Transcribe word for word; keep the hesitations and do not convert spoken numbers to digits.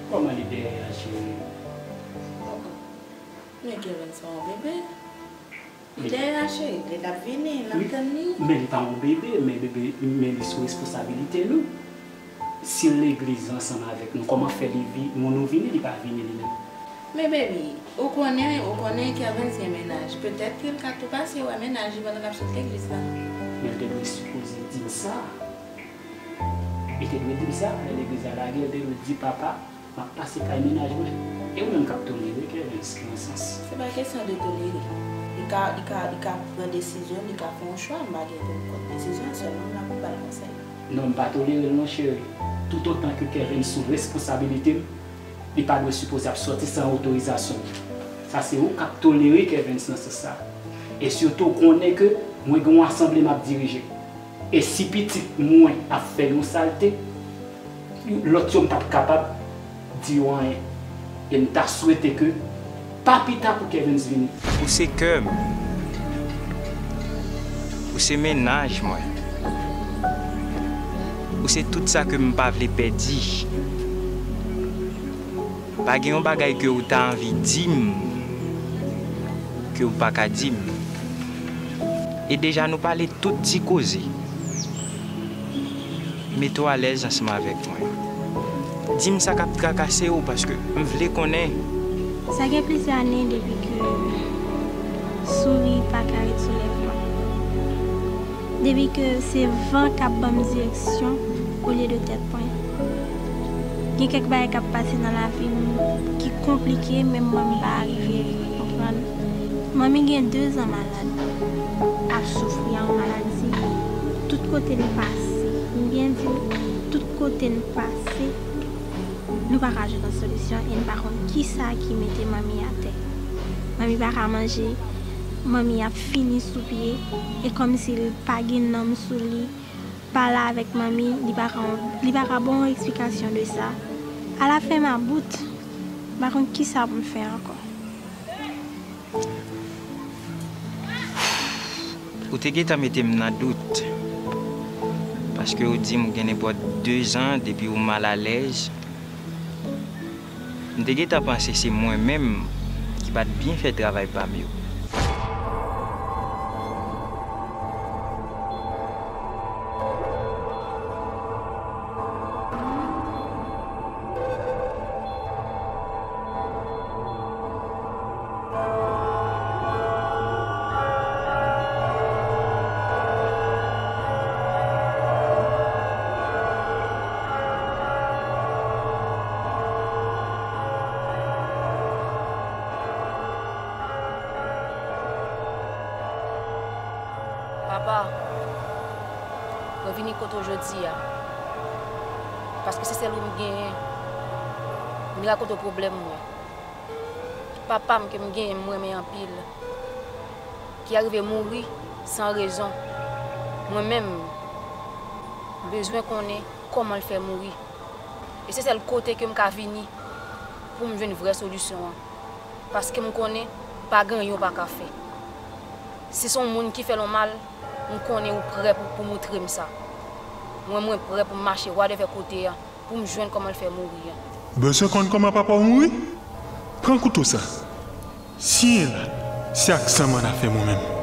Kòman li dèyè a, cheri? Men Kevin se yon bebe. Li dèyè a, cheri, li t ap vini, n ap tann li. Men li pa yon bebe, men bebe, men li sou responsabilite nou. Si l legliz ansanm avèk nou, kòman fè li vi, nou, nou vini, li pa vini li menm? Men baby, ou konnen, ou konnen Kevin gen mennaj. Petèt ke l ka tou pase wè mennaj li pandan l ap sot legliz la. Men l te dwe sipoze di m sa. Li te dwe di m sa, lè legliz la lage, li te dwe di, papa, m ap pase kay mennaj mwen. E ou menm k ap tolere Kevin nan sans. Se pa kesyon de tolere. Li ka, li ka, li ka pran desizyon, li ka fè yon chwa, m pa gen pou m kont desizyon, sèlman m la pou m ba l konsèy. Non, m pa tolere l non, cheri. Toutotan ke Kevin sou responsabilite m, li pa dwe sipoze ap sòti san otorizasyon m. Sa se ou k ap tolere Kevin nan sans sa. E sitou ou konnen ke mwen gen yon asanble m ap dirije. E si pitit mwen ap fè yon salte, lòt yo m p ap kapab di yo anyen. E m ta swete ke pa pita pou Kevens vini. Ou se kè m. Ou se mennaj mwen. Ou se tout sa ke m pa vle pèdi. Pa gen yon bagay ke ou ta anvi di m ke ou pa ka di m. E deja nou pale tout ti koze. Mete w alèz ansanm avèk mwen. Di m sa k ap trakase w, paske m vle konnen. Sa gen plizyè ane depi ke souri pa ka ret sou lèv mwen. Depi ke se van k ap ban m direksyon olye de tèt mwen. Gen kèk bagay k ap pase nan lavi m ki konplike, menm mwen m pa rive konprann. Manmi gen de zan malad, ap soufri a yon maladi. Tout kote n pase, m byen di, tout kote n pase, nou pa ka jwenn yon solisyon e n pa konn kisa ki mete manmi atè. Manmi pa ka manje, manmi ap fini sou pye, e kòmsi l pa gen nanm sou li. Pale avèk manmi, li pa ka, li pa ka ba w yon eksplikasyon de sa. Alafen m about, m pa konn kisa pou m fè ankò. Ou te gentan mete m nan dout, paske ou di m ou gen nenpòt de zan depi ou malalèz. M te gentan panse se mwen menm ki pa t byen fè travay pa m yo. Papa, mwen vini kote w jodi a, paske se sèl ou m genyen. Vini rakonte w pwoblèm mwen. Papa m ke m genyen, m renmen anpil, ki arive mouri san rezon. Mwen menm, m bezwen konnen kòman l fè mouri. E se sèl kote ke m ka vini pou m jwenn vrè solisyon an. Paske m konnen pa gen anyen w pa ka fè. Si se yon moun ki fè l yon mal, m konnen ou prè pou, pou moutre m sa. Mwen, mwen prè pou m mache wadèvè kote a, pou m jwenn kòman l fè mouri an. Ou bezwen konn kòman papa w mouri? Pran kouto sa. Siyen la, se ak san m ann afè mwen menm.